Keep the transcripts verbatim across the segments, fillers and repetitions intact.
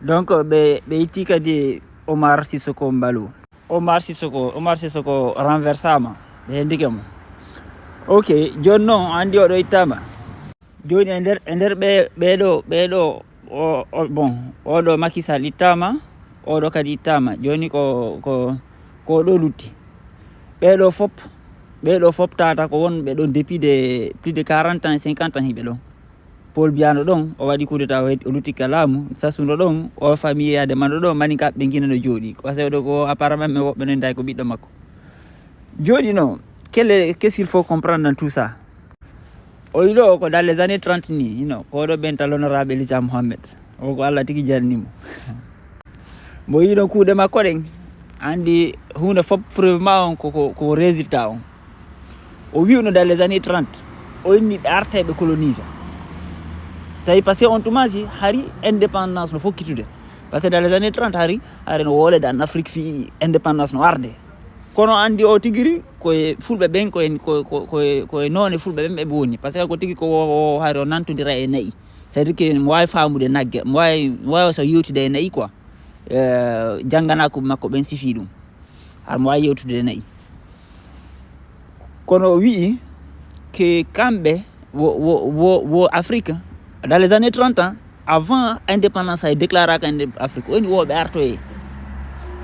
Donc ɓe ɓe itti kadi Omar Sissoko Embaló. Omar Sissoko Omar Sissoko renversama, ɓe hendike mo. Ok, joni noon anndi oɗo ittama. Joni e nder e nder ɓe ɓeɗo ɓeɗo o, o, bon, oɗo Macky Sall ittama, oɗo kadi ittama. Joni ko ko ko ɗo lutti. Ɓeɗo fop ɓeɗo fop tata ko wonɓe ɗon depuis de plus de quarante ans, cinquante ans hiɓe ɗon. Paul Biya no ɗon, o waɗi coup d'état, o lutti ka laamu. Sassou no ɗon, o famille yade ma no ɗon, mani ka ɓe gina no jooɗi. Parce que ɗo ko apparemment men woɓɓe no nday ko ɓiɗɗo makko. Jooɗi no, quel est, qu'est-ce qu'il faut comprendre dans tout ça? O wi ɗo ko dans les années trente ni, ino ko ɗo ɓenta l'honorable Elijah Mohammed. O ko Allah tigi janni mo. Mo yiɗon kuuɗe makko ɗen, anndi huunde fof preuve ma on ko ko ko résultat on. O wi'uno dans les années trente, o inni ɓe arta ɓe colonise. Tawi parce que on tumasi hari indépendance no fokkitude. Parce que dans les années trente hari hari no wolede en Afrique fii indépendance no arde. Kono anndi o tigiri koye fulɓe ɓen koye koye noone fulɓe ɓen ɓe woni, parce que ko tigi ko o hari o nantodira e nayi. C'est à dire que mo wawi famude nagge mo wawi mo wawi so yewtide e nayi quoi. Janganaku makko ɓen sifi ɗum. Har mo wawi yewtude e nayi. Kono o wi'i ke kamɓe wo wo wo wo Afrique dans les années trente ans, avant indépendance ay déclaraka inde Afrique, woni wo ɓe artoye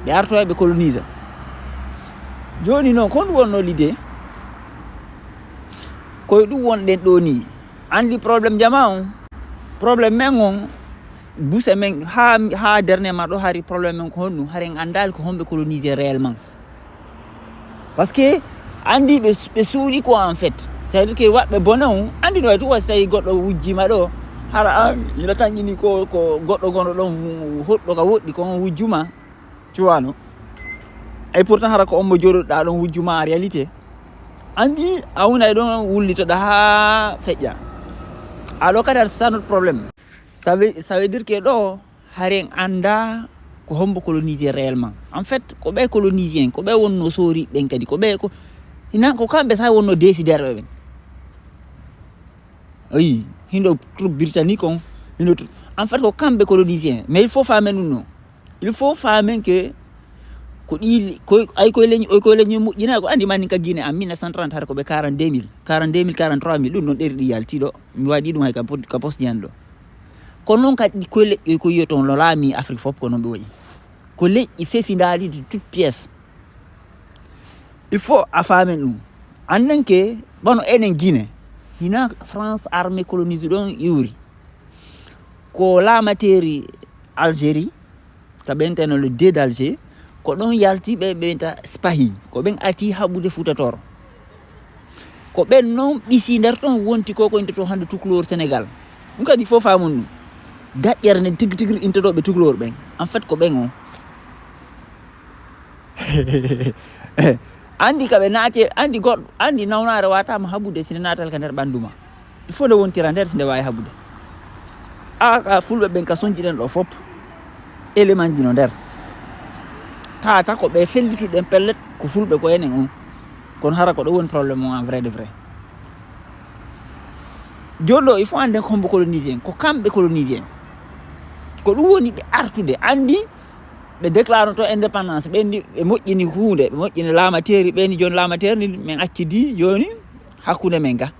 ɓe artoye ɓe colonise. Joni noon ko honɗum wonno lidde? Koye ɗum wonɗen ɗo ni. Anndi problème jama on, problème men on, buse men ha ha dernier ma ɗo hari problème men ko honɗum? Hari en anndali ko homɓe colonise réellement. Parce que anndi ɓe ɓe suuɗi ko en fait. C'est à dire que waɗɓe bone on anndi no way tun wasi tawi goɗɗo wujjima ɗo, hara an ina tanƴini ko ko goɗɗo gono ɗon hoɗɗo ka woɗɗi ko on wujjuma. Cuwano. Et pourtant hara ko on mo joɗoɗa ɗon wujjuma en réalité. Anndi a wonay ɗon wullitoɗa ha feƴƴa. Aɗo kadi aɗa sanot problème. Ça veut ça veut dire que ɗo hari en annda ko hombo colonisé réellement. En fait ko ɓe colonisé en ko ɓe wonno sori ɓen kadi ko ɓe ko hina ko kamɓe sa wonno décideur ɓe ɓen. Ayi hindo troupe britannique on hindo en fait ko kamɓe colonisé en mais il faut famen ɗum no. Il faut famen que ko ɗi ko ay koye leñi oy koye leñi moƴƴina ko andi mani ka Guinée en mille neuf cent trente hara ko ɓe quarante-deux mille quarante-deux mille quarante-trois mille ɗum ɗon ɗeri ɗi yalti ɗo. Mi waɗi ɗum hay ka poste ñan ɗo. Kono noon kadi koye leƴƴoy ko yiyoton no laami Afrique fof ko noon ɓe wayi. Ko leƴƴi fefindaali de toute pièce. Il faut a faamen ɗum. Annanke bano enen Guinée hina France armée colonise ɗon iwri. Ko laamateeri Algérie ka ɓenteno le deux d'Alger ko ɗon yalti ɓe ɓenta spahi ko ɓen ati haɓude Fuuta Tooro. Ko ɓen noon ɓisi nder ton wonti ko ko intoto hannde tukulor Sénégal. Ɗum kadi fof faamon ɗum. Daƴƴere nden tigi tigi intotoɓe tukulor ɓen en fait ko ɓen on. Andi ka ɓe naati andi goɗɗo andi nawnaare watama haɓude sine naatal ka nder ɓandu ma. Il faut nde wontira nder si nde wawi haɓude. A ka fulɓe ɓen ka sonji ɗen ɗo fop élément ji no nder. Tata ko ɓe fellituɗen pellet ko fulɓe ko enen on. Kono hara ko ɗo woni problème on en vrai de vrai. Joni ɗo il faut anden ko hombo colonisé en ko kamɓe colonisé en. Ko ɗum woni ɓe artude andi ɓe déclaré to indépendance ɓe ndi ɓe moƴƴini hunde ɓe moƴƴini laamateeri ɓe ndi joni laamateeri ndi min accidi joni hakkunde men ga.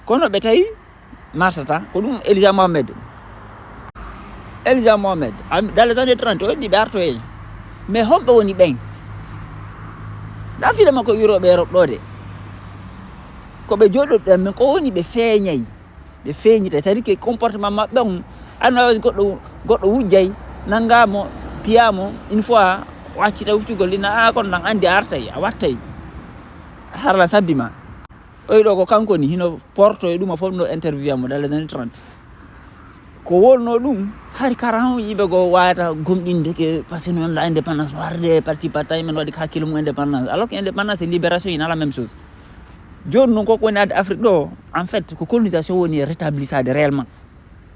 Kono ɓe tawi marsata ko ɗum Elija Mohamed. Elija Mohamed dans les années trente o heddi ɓe artoye. Mais homɓe woni ɓen? Ɗa fiɗa makko wiroɓe Europe ɗo de ko ɓe joɗɗoɗen men ko woni ɓe feeñay. Ɓe feeñita c'est à dire que comportement maɓɓe on annawa goɗɗo goɗɗo wujjay nangamo piyamo une fois waccita wuccugol ɗina a kono nan andi a artay a wattay. Harla sabbi ma. Oyi ɗo ko kanko ni hino porto e ɗuma fof no interview amo dans les années trente. Ko wonno ɗum hari kara on yiɓe go wawata gomɗinde ke parce que noon la indépendance warde parti parti men waɗi hakkille mum indépendance alors que indépendance et libération ina la même chose. Joni noon koko woni adde Afrique ɗo en fait ko colonisation woni rétablisade réellement.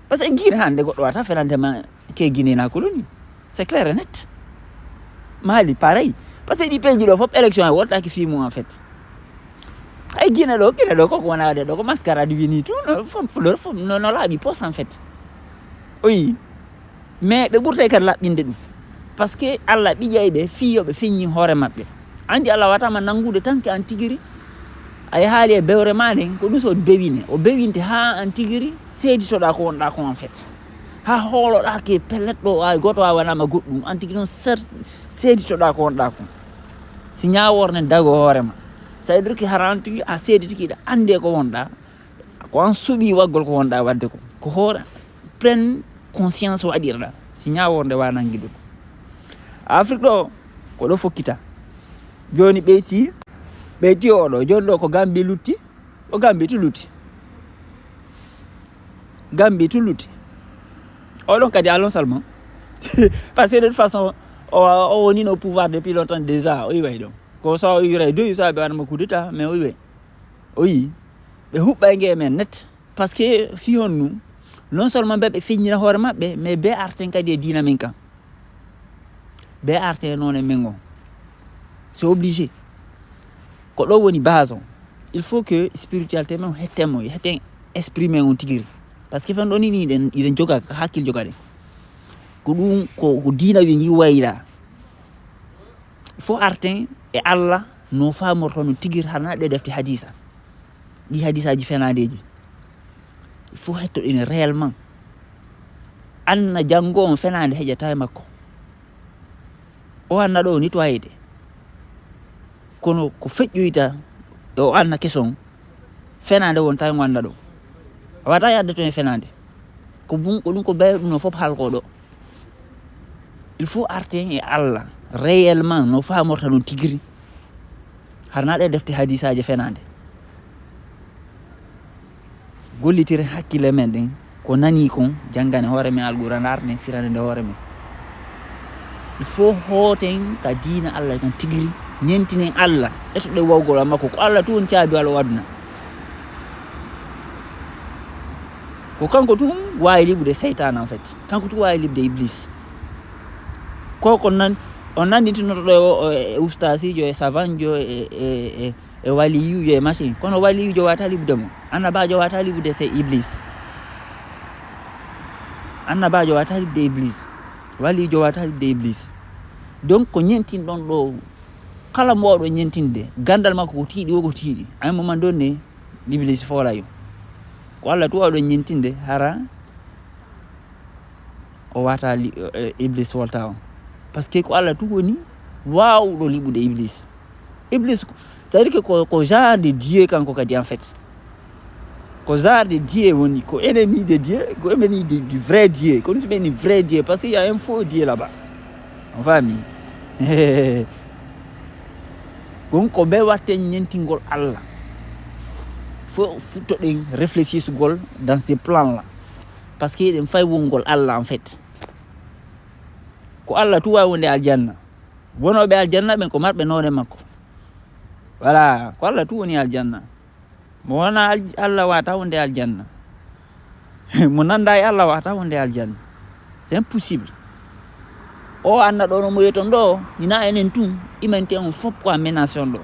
Parce que Guinée hannde goɗɗo wata fenandema ke Guinée na colonie. C'est clair et net. Mali pareil. Parce que ɗi pays ɗo fof élection e wottaki fi mum en fait. Ay Guinée ɗo Guinée ɗo koko wona waɗe ɗo ko mascarade wini tout no fof fleur fof no laaɓi pos en fait. Oui. Mais ɓe ɓurtay kadi laɓɓinde ɗum. Parce que Allah ɓiƴay ɓe fii yo ɓe feññi hoore maɓɓe. Anndi Allah wataama nanngude tan ke an tigiri. A yahaali e bewre maa nden, ko ɗum so bewine. O bewinte haa an tigiri seeditoɗaa ko wonɗaa ko en fait. Haa hooloɗaa ke pellet ɗo, ay gooto waawanaama goɗɗum. An tigi noon ser-, seeditoɗaa ko wonɗaa ko. Si ñaawoore nden dago hoore ma. Ça veut dire que hara an tigi a seeditiki, iɗa anndi e ko wonɗaa. Ko an suɓii waggol ko wonɗaa waɗde ko. Ko hoore pleine conscience waɗirɗaa. Si ñaawoore nde waa nanngi ɗum. Afrique ɗo, ko ɗo fokkita. Jooni ɓeyti, ɓeyti o ɗo. Jooni ɗo ko Gambie lutti. O Gambie tu lutti. Gambie tu lutti. Oɗon kadi alon seulement. Parce que de toute façon, o, o woni no pouvoir depuis longtemps déjà. O iway ɗon. Ko so o iwray doyi so ɓe waɗama coup d'état, mais o iway. O yi. Ɓe huɓɓay nge men net. Parce que fii honɗum, non seulement ɓe, ɓe feññina hoore maɓɓe, mais ɓe arten kadi e diina men kan. Ɓe arten e noone men on. C'est obligé. Ko ɗo woni base on. Il faut que spiritualité men on hetten mo, hetten esprit men on tigiri. Parce que fen ɗon ini iɗen, iɗen joga, hakkil jogaɗen. Ko ɗum, ko, ko diina wi ngi wayla. Il faut arten e Allah no faamorto no tigiri hara na ɗe defte hadisa. Ɗi hadisaaji fenaadeeji. Il faut hettoɗen réellement. Anna janngo on fenaande heƴata e makko. O anna ɗo o nettoyete. Kono ko feƴƴoyta e o anna keso on, fenaande wonta e ngo anna ɗo. A wata yadde to e fenaande. Ko bun-, ko ɗum ko bayo ɗum no fof halko ɗo. Il faut arten e Allah réellement no faamorta noon tigiri. Hara na ɗe defte hadisaaji fenaande. Gollitiren hakkille men ɗen, ko nani kon, janngane hoore men Alquraan, arten firande nde hoore men. Il faut hooten ka diina Allah kan tigiri, ñentinen Allah, etoɗen wawgol makko, ko Allah tun woni caabi wala o aduna. Ko kanko tun waawi liɓude seytaane en fait. Kanko tun waawi liɓude Iblis. Ko ko nan-, on nannditinoto ɗo e o, o, e ustaasiijo, e savanjo, e, e, e, e waliyuujo, e machine. Kono waliyuujo wata liɓude mo. Annabaajo wata liɓude se Iblis. Annabaajo wata liɓude Iblis. Waliyuujo wata liɓude Iblis. Donc, ko ñentinɗon ɗo, kala mo wawɗo ñentinde, ganndal makko ko tiiɗi, wo ko tiiɗi. Ay mo man ɗon ne, Iblis foola yo. Ko Allah tu wawɗo ñentinde, hara o wata li-, eh, Iblis wolta on. Parce que ko Allah tu woni wawɗo liɓude Iblis. Iblis, c'est-à-dire que ko, ko genre de Dieu kanko kadi en fait. Ko genre de Dieu woni, ko ennemi de Dieu, ko ennemi de, du vrai Dieu. Kono si ɓe ni vrai Dieu, parce qu'il y a un faux Dieu là-bas. On va mi. Gon ko ɓe watten ñentingol Allah. Fo futtoɗen réfléchissugol dans ce plan-là. Parce que eɗen fay wongol Allah en fait. Ko Allah tu wawi wonde aljanna. Wonooɓe aljanna ɓen ko marɓe noone makko. Voilà, ko Allah tu woni aljanna. Mo wona al-, Allah wata wonde aljanna. Mo nanda e Allah wata wonde aljanna. C'est impossible. O anna ɗo no mo yeton ɗo, ina enen tun, imante on fop ko a menace on ɗo.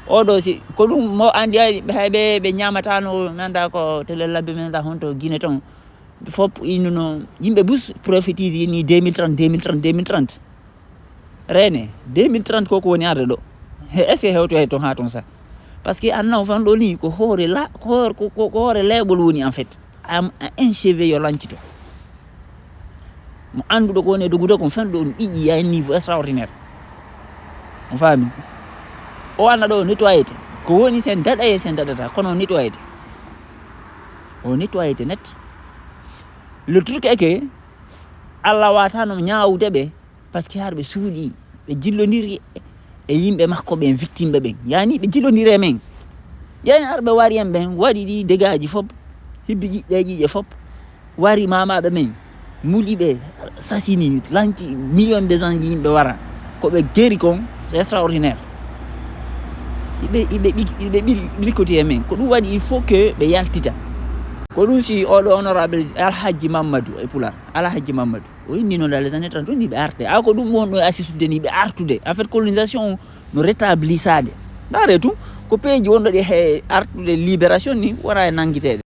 O ɗo si, ko ɗum mo andi ay, ɓe, hay ɓe, ɓe ñamatano, nanda ko tele labbe men da honto Guinée ton. Ɓe fop innuno, yimɓe bus prophétise ni deux mille trente, deux mille trente, deux mille trente. Rene, deux mille trente ko ko woni arde ɗo. He, est-ce que hewto hay ton ha ton sa? Parce que anna o fan ɗo ni ko hoore la, ko hoore, ko, ko, ko hoore leeɓol woni en fait. Am, a un cheveu yo lancito. Mo annduɗo ko woni e dogude kon fen ɗo ɗum ɗiƴƴi à un niveau extraordinaire. On faami? O anna ɗo o nettoyete. Ko woni sen daɗa e sen daɗata, kono o nettoyete. O nettoyete net. Le truc est que Allah watano ñaawude ɓe, parce que har ɓe suuɗi, ɓe jillondiri e yimɓe makko ɓen, victime ɓe ɓen. Yani ɓe jillondiri e men. Yani har ɓe wari en ɓen, waɗi ɗi dégâts ji fop, hibbi ƴiƴƴe ƴiƴƴe fop, wari mamaɓe men, muli ɓe, sasini, lanci million de gens yimɓe wara. Ko ɓe geri kon, c'est extraordinaire. Iɓe, iɓe ɓi-, iɓe ɓil-, ɓilkoti e men. Ko ɗum waɗi, il faut que ɓe yaltita. Ko ɗum si oɗo honorable Alhaji Mamadou e Pular, Alhaji Mamadou, o inni noon dans les années trente, o inni ɓe arte. A ko ɗum wonno e asisude ni ɓe artude. En fait, colonisation o no rétablisade. Ndaare tun, ko peeji wonɗo ɗi he artude libération ni, wona e nanngiteede.